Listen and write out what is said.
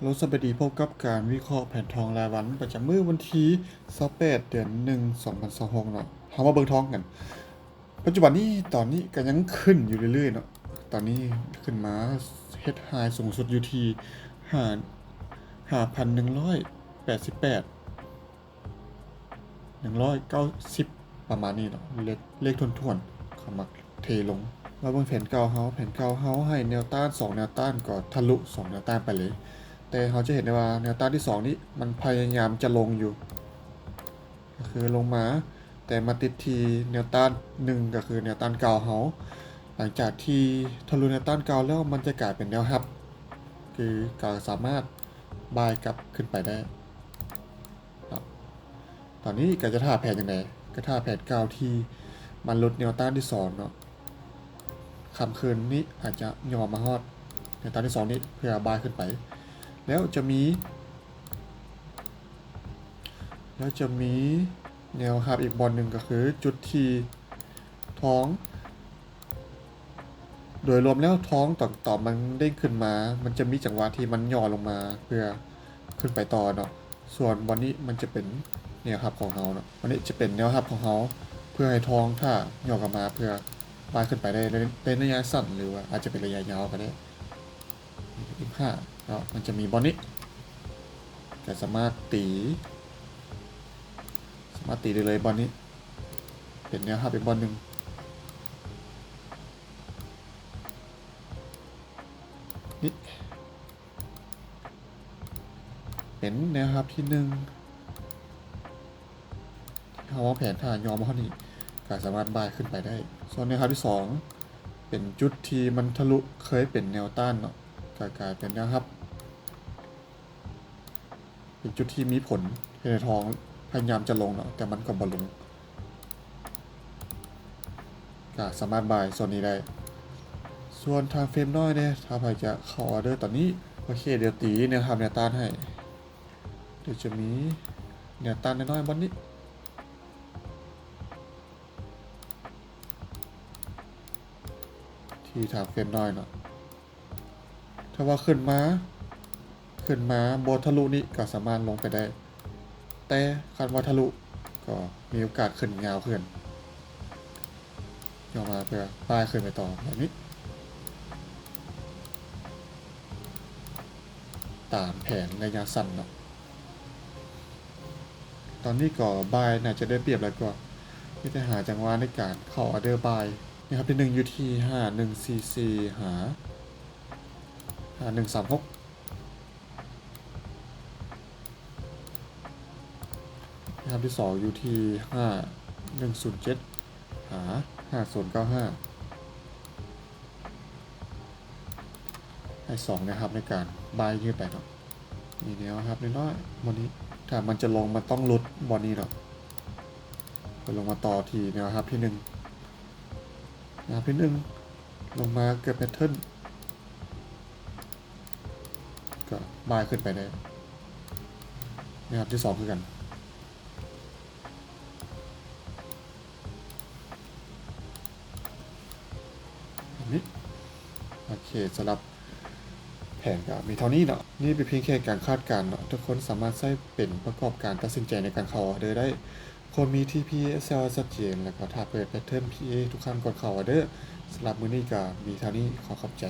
ໂລ ສະບາຍດີ, ພົບກັບການວິເຄາະແຜນທອງລາຍວັນ ປະຈຳມື້ວັນທີຊາວແປດ ເດືອນໜຶ່ງ ສອງພັນຊາວຫົກເນາະ. ເຮົາມາເບິ່ງທອງກັນ. ປັດຈຸບັນນີ້ ຕອນນີ້ກໍຍັງຂຶ້ນຢູ່ເລື້ອຍໆເນາະ. ຕອນນີ້ຂຶ້ນມາເຮັດໄຮສູງສຸດຢູ່ທີ່ ຫ້າ ຫ້າພັນໜຶ່ງຮ້ອຍແປດສິບແປດ ໜຶ່ງຮ້ອຍເກົ້າສິບ ປະມານນີ້ເນາະ. ເລກ ເລກຖ້ວນໆ ເຂົາມັກເທລົງ. ມາເບິ່ງແຜນເກົ່າເຮົາ, ແຜນເກົ່າເຮົາໃຫ້ແນວຕ້ານສອງແນວຕ້ານ ກໍທະລຸສອງແນວຕ້ານໄປເລີຍ. ແຕ່ເຮົາຈະເຫັນໄດ້ວ່າແນວຕ້ານທີສອງນີ້ ມັນພະຍາຍາມຈະລົງຢູ່ ກໍຄືລົງມາ ແຕ່ມາຕິດທີ່ແນວຕ້ານໜຶ່ງ ກໍຄືແນວຕ້ານເກົ່າເຮົາ. ຫຼັງຈາກທີ່ທະລຸແນວຕ້ານເກົ່າແລ້ວ ມັນຈະກາຍເປັນແນວຮັບ ຄືກໍສາມາດບາຍກັບຂຶ້ນໄປໄດ້ເນາະ. ຕອນນີ້ກໍຈະຖ້າແຜນຈັ່ງໃດ? ກໍຖ້າແຜນເກົ່າທີ່ມັນຫຼຸດແນວຕ້ານທີສອງເນາະ. ຄ່ຳຄືນນີ້ອາດຈະຫຍໍ້ມາຮອດແນວຕ້ານທີສອງນີ້ ເພື່ອບາຍຂຶ້ນໄປ. ແລ້ວຈະມີ ແລ້ວຈະມີແນວຮັບອີກບ່ອນໜຶ່ງ ກໍຄືຈຸດທີ່ທອງ ໂດຍລວມແລ້ວທອງຕອນ ຕອນມັນເດ້ງຂຶ້ນມາ ມັນຈະມີຈັງຫວະທີ່ມັນຫຍໍ້ລົງມາເພື່ອຂຶ້ນໄປຕໍ່ເນາະ. ສ່ວນບ່ອນນີ້ມັນຈະເປັນແນວຮັບຂອງເຮົາເນາະ. ບ່ອນນີ້ຈະເປັນແນວຮັບຂອງເຮົາ ເພື່ອໃຫ້ທອງຖ້າຫຍໍ້ກັບມາ ເພື່ອບາຍຂຶ້ນໄປໄດ້ ໄດ້ ໄດ້ໄລຍະສັ້ນ ຫຼືວ່າອາດຈະເປັນໄລຍະຍາວກໍໄດ້. ອີກຫ້າເນາະ ມັນຈະມີບ່ອນນີ້ ກໍສາມາດຕີ ສາມາດຕີໄດ້ເລີຍບ່ອນນີ້ ເປັນແນວຮັບອີກບ່ອນໜຶ່ງ. ນີ້ເປັນແນວຮັບທີໜຶ່ງ ທີ່ເຮົາວາງແຜນ ຖ້າຫຍໍ້ມາຮອດນີ້ ກໍສາມາດບາຍຂຶ້ນໄປໄດ້. ສ່ວນແນວຮັບທີສອງ ເປັນຈຸດທີ່ມັນທະລຸເຄີຍເປັນແນວຕ້ານເນາະ ກໍກາຍເປັນແນວຮັບ ເປັນຈຸດທີ່ມີຜົນເຮັດໃຫ້ທອງພະຍາຍາມຈະລົງເນາະ ແຕ່ມັນກໍບໍ່ລົງ ກໍສາມາດບາຍໂຊນນີ້ໄດ້. ສ່ວນທາມເຟຣມນ້ອຍເດ້ ຖ້າໃຜຈະເຂົ້າອໍເດີຕອນນີ້ ໂອເຄ ດຽວຕີແນວຮັບແນວຕ້ານໃຫ້. ດຽວຈະມີແນວຕ້ານນ້ອຍໆບ່ອນນີ້ ທີ່ທາມເຟຣມນ້ອຍເນາະ. ຖ້າວ່າຂຶ້ນມາ ຂຶ້ນມາບໍ່ທະລຸນີ້ ກໍສາມາດລົງໄປໄດ້ ແຕ່ຄັນວ່າທະລຸ ກໍມີໂອກາດຂຶ້ນຍາວຂຶ້ນ ຫຍໍ້ມາເພື່ອບາຍຂຶ້ນໄປຕໍ່ແບບນີ້ ຕາມແຜນໄລຍະສັ້ນເນາະ. ຕອນນີ້ກໍບາຍໜ້າຈະໄດ້ປຽບຫຼາຍກວ່າ ມີແຕ່ຫາຈັງຫວະໃນການເຂົ້າອໍເດີບາຍ. ແນວຮັບທີໜຶ່ງຢູ່ທີ່ຫ້າໜຶ່ງສີ່ສີ່ ຫາ ຫ້າໜຶ່ງສາມຫົກ ແນວຮັບທີສອງຢູ່ທີ່ຫ້າໜຶ່ງສູນເຈັດ ຫາ ຫ້າສູນເກົ້າຫ້າ. ໃຫ້ສອງແນວຮັບໃນການບາຍຢືດໄປເນາະ. ມີແນວຮັບນ້ອຍໆບ່ອນນີ້ ຖ້າມັນຈະລົງ ມັນຕ້ອງຫຼຸດບ່ອນນີ້ເນາະ ເພື່ອລົງມາຕໍ່ທີ່ແນວຮັບທີໜຶ່ງ. ແນວຮັບທີໜຶ່ງລົງມາເກືອບແພດເທີນ ກໍບາຍຂຶ້ນໄປໄດ້. ແນວຮັບທີສອງຄືກັນ ແບບນີ້. ໂອເຄ ສຳລັບແຜນກໍມີເທົ່ານີ້ເນາະ. ນີ້ເປັນພຽງແຄ່ການຄາດການເນາະ. ທຸກຄົນສາມາດໃຊ້ເປັນປະກອບການຕັດສິນໃຈໃນການເຂົ້າອໍເດີໄດ້. ຄວນມີ ທີພີ ແອັກເຊວ ຊັດເຈນ ແລ້ວກໍຖ້າເປີດແພດເທີນ ພີເອ ທຸກຄັ້ງກ່ອນເຂົ້າອໍເດີ. ສຳລັບມື້ນີ້ກໍມີເທົ່ານີ້. ຂໍຂອບໃຈ.